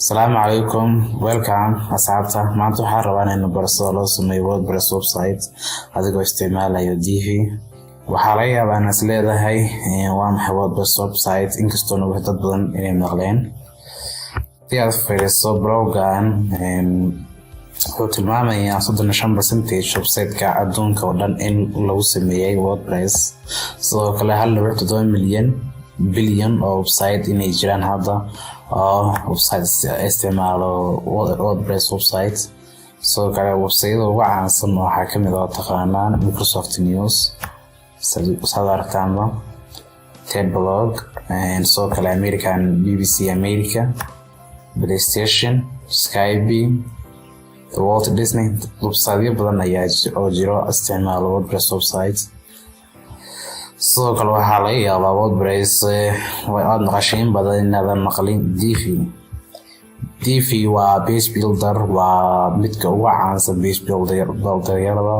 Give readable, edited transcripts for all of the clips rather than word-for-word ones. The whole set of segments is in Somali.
Asalaamu calaykum, welcome asxaabta. Maanta waxaan rabaa inaynu baro sida loo sameeyo WordPress website adigoo isticmaalayo Divi. Waxaa laga yaabaa inaad is leedahay, "Waa maxay WordPress website?" Inkastoo nagu dad badan inay maqleen. Hadii aad fiiriso bloggan, wuxuu tilmaamayaa 35% website-ka adduunka oo dhan in lagu sameeyey WordPress. Sidoo kale 1.7 milyan bilyan oo website inay jiraan hadda oo website isticmaalo WordPress website. Sidoo kale website-yada ugu caansan waxaa kamid ah, taqaanaan, Microsoft News, saad aragtaanba, TED blog, sidoo kale American BBC America, PlayStation, Skype, The Walt Disney. Websiteyo badan ayaa oo jiro isticmaalo WordPress website. Sidoo kale waxaa laga yaabaa WordPress aad maqashay in badan inaadan maqlin Divi. Divi waa page builder, waa midka ugu caansan page builderyada.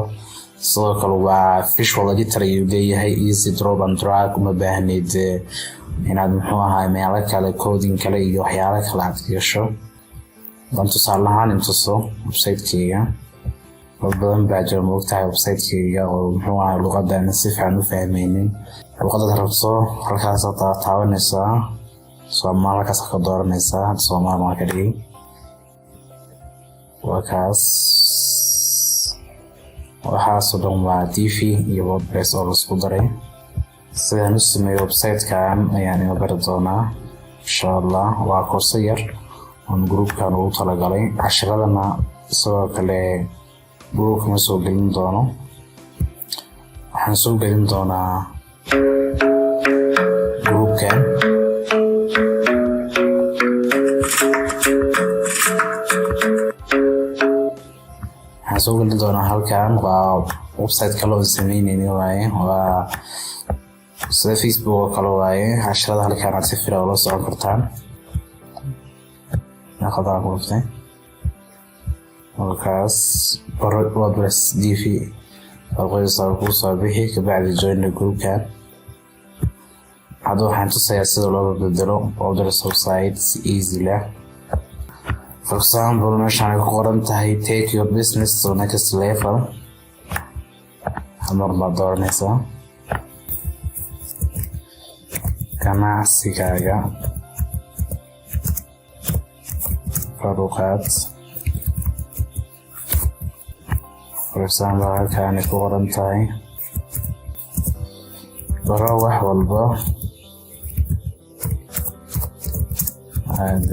Sidoo kale waa visual editor ayuu leeyahay, easy drop and drag. Uma baahnid inaad, muxuu ahaa, meelo kale, coding kale iyo waxyaalo kale aad gasho. Dan tusaale ahaan intuso website-keyga, dad badan baa jira, maogtahay, website-keyga oo, muxuu ahaa, luqadana si fiican u fahmaynin. Luqadaad rabto halkaas taabanaysaa, Soomaali halkaas ka dooranaysaa. Hadda Soomaali maa ka dhigay, waa kaas. Waxaasoo dhan waa Divi iyo WordPress oo laisku daray. Sidaan u sameeyo website-kan ayaan ina bari doonaa insha Allah. Waa koorso yar oon groupkan ugu talagalay. Cashiradana sidoo kale groupka ma soo gelin doono, waxaan soo gelin doonaa groupkan. Waxaan soo gelin doonaa halkan. Waa website kale oo sameyneyni waaye, waa sida Facebook oo kale waaye. Casharada halkan aad si fira ula socon kartaan. Naqadaan ku dhuftay halkaas, WordPress Divi waad qoraysaa, kuu soo bixi. Kabacdi join the groupkan. Hadda waxaan tusayaa sida looga bedelo WordPress website si easy leh. For example, meeshaan ay ku qoran tahay "Take your business to next level", hamar baad dooranaysaa. Ganacsigaaga kor u qaad. For example, halkaan ay ku qoran tahay "Baro wax walba aad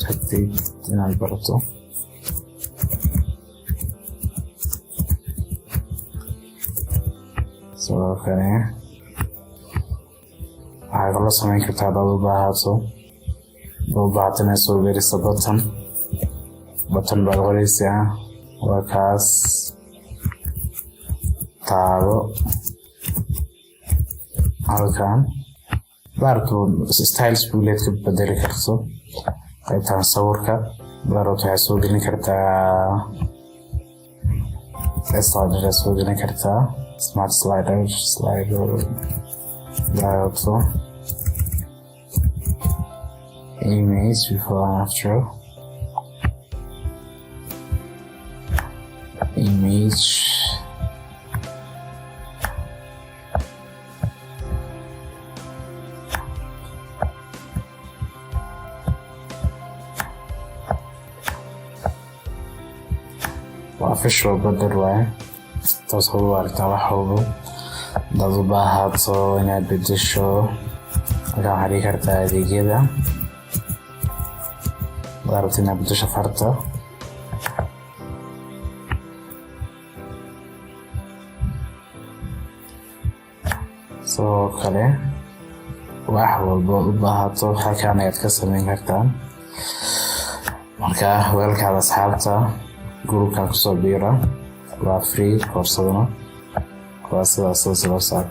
rabtid inaad barato". Sidoo kale waxaa kaloo sameyn kartaa, hadaad u baahato inaad soo geliso button, button baad qoreysaa, waa kaas, taabo halkan. Baarto styles buuleed ka bedeli karto qaybtan sawirka baarot. Waxaad soo gelin kartaa slider, soo gelin kartaa smart slider, slider baarto, image before and after image. Waa visual builder waaye, taas u aragtaa wax walbo hadaad u baahato inaad bedesho. Halkan waxaad dhigi kartaa adeegyada hadaad rabto inaad bedesho farta. Sidoo kale wax walbo u baahato halkan ayaad ka sameyn kartaa. Marka weelkaada asxaabta, groupkan kusoo biira, waa free koorsaduna, waa sidaas loo saaro.